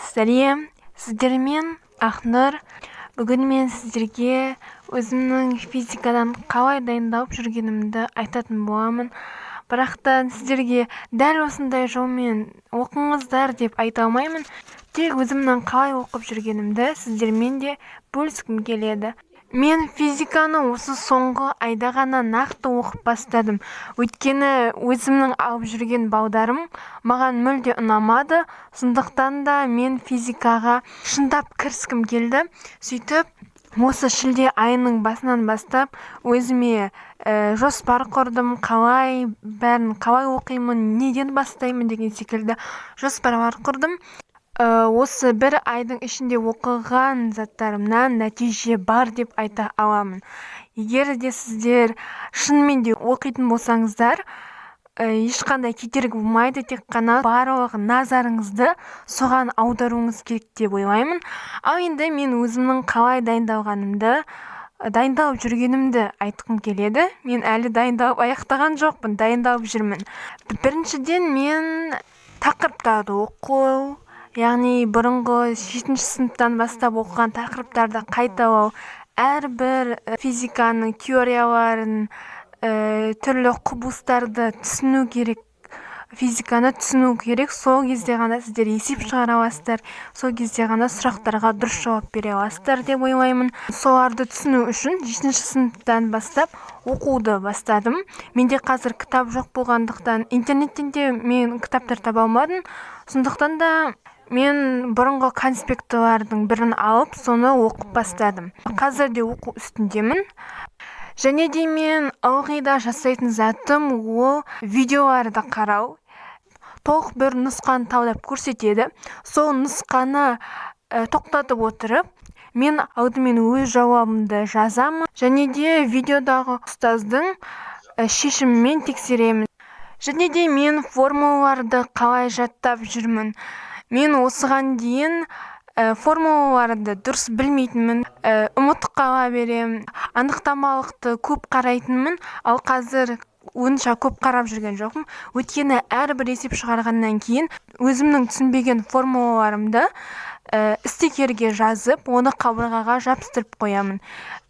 Сәлем! Сіздермен Ақнұр. Бүгін мен сіздерге өзімнің физикадан қалай дайындалып жүргенімді айтатын боламын. Бірақ та сіздерге дәл осындай жолмен оқыңыздар деп айта алмаймын. Тек өзімнің қалай оқып жүргенімді сіздермен де бөліскім келеді. Мен физиканы осы соңғы айда ғана нақты оқып бастадым. Өйткені өзімнің алып жүрген балдарым маған мүлде ұнамады. Сондықтан да мен физикаға шындап кіріскім келді. Сөйтіп, осы шілде айының басынан бастап өзіме жоспар құрдым, қалай бәрін қалай оқимын, неден бастаймын деген секілді жоспарлар құрдым. Осы бір айдың ішінде оқыған заттарымнан нәтиже бар деп айта аламын. Егер де сіздер шынымен де оқитын болсаңыздар, ешқандай кедергі болмайды, тек қана барлық назарыңызды соған аударуыңыз керек деп ойлаймын. Ал енді мен өзімнің қалай дайындалғанымды, дайындалып жүргенімді айтқым келеді. Мен әлі дайындалып аяқтаған жоқпын, дайындалып жүрмін. Біріншіден, мен тақырыптарды оқу, яғни бұрынғы 7 сыныптан бастап оқыған тақырыптарды қайталау, әрбір физиканың теорияларын, түрлі құбылыстарды түсіну керек, физиканы түсіну керек. Сол кезде ғана сіздер есеп шығара аласыздар, сол кезде ғана сұрақтарға дұрыс жауап бере аласыздар деп ойлаймын. Соларды түсіну үшін 7 сыныптан бастап оқуды бастадым. Менде қазір кітап жоқ болғандықтан интернеттен де мен кітаптар таба алмадым. Сондықтан да мен бұрынғы конспектылардың бірін алып, соны оқып бастадым. Қазір де оқу үстіндемін. Және де мен ылғи да жасайтын затым ол видеоларды қарау. Толық бір нұсқаны талдап көрсетеді. Сол нұсқаны тоқтатып отырып, мен алдымен өз жауабымды жазамын. Және де видеодағы ұстаздың шешімімен тексеремін. Және де мен формулаларды қалай жаттап жүрмін. Мен осыған дейін формулаларды дұрыс білмейтінмін, ұмытып қала беремін, анықтамалықты көп қарайтынмын, ал қазір онша көп қарап жүрген жоқпын. Өйткені әрбір есеп шығарғаннан кейін өзімнің түсінбеген формулаларымды стикерге жазып, оны қабырғаға жабыстырып қоямын.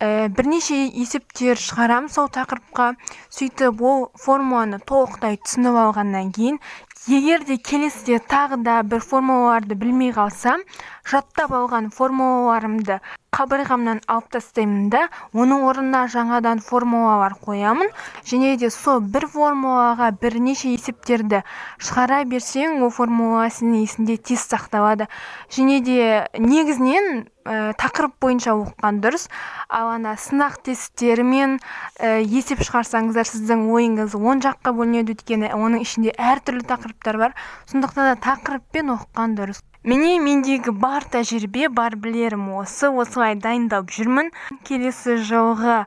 Бірнеше есептер шығарам сол тақырыпқа. Сөйтіп, ол формуланы толықтай түсініп алғаннан кейін, егер де келесіде тағы да бір формулаларды білмей қалсам, жаттап алған формулаларымды қабырғамнан алып тастаймын да, оның орнына жаңадан формулалар қоямын. Және де сол бір формулаға бірнеше есептерді шығара берсең, ол формула сенің есіңде тез сақталады. Және де негізінен тақырып бойынша оқыған дұрыс. Ал ана сынақ тесттерімен есеп шығарсаңыздар, сіздің ойыңыз оң жаққа бөлінеді, өйткені оның ішінде әртүрлі тақырыптар бар. Сондықтан да тақырыппен оқыған дұрыс. Міне, мендегі бар тәжірибе, бар білерім осы, осылай дайындалып жүрмін. Келесі жылғы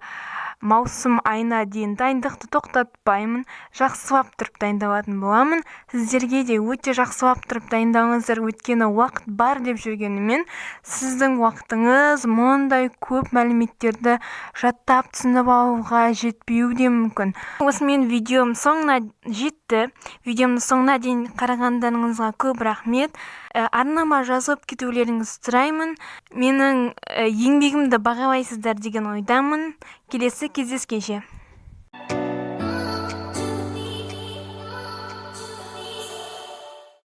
маусым айына дейін дайындықты тоқтатпаймын, жақсылап тұрып дайындалатын боламын. Сіздерге де өте жақсылап тұрып дайындалыңыздар, өйткені уақыт бар деп жүргенімен сіздің уақытыңыз мұндай көп мәліметтерді жаттап түсініп алуға жетпеуі де мүмкін. Осымен видеом соңына жетті. Видеомның соңына дейін қарағандарыңызға көп рахмет. Арнама жазылып кетулеріңізді сұраймын. Менің еңбегімді бағалайсыздар деген ойдамын. Келесі кездескенше.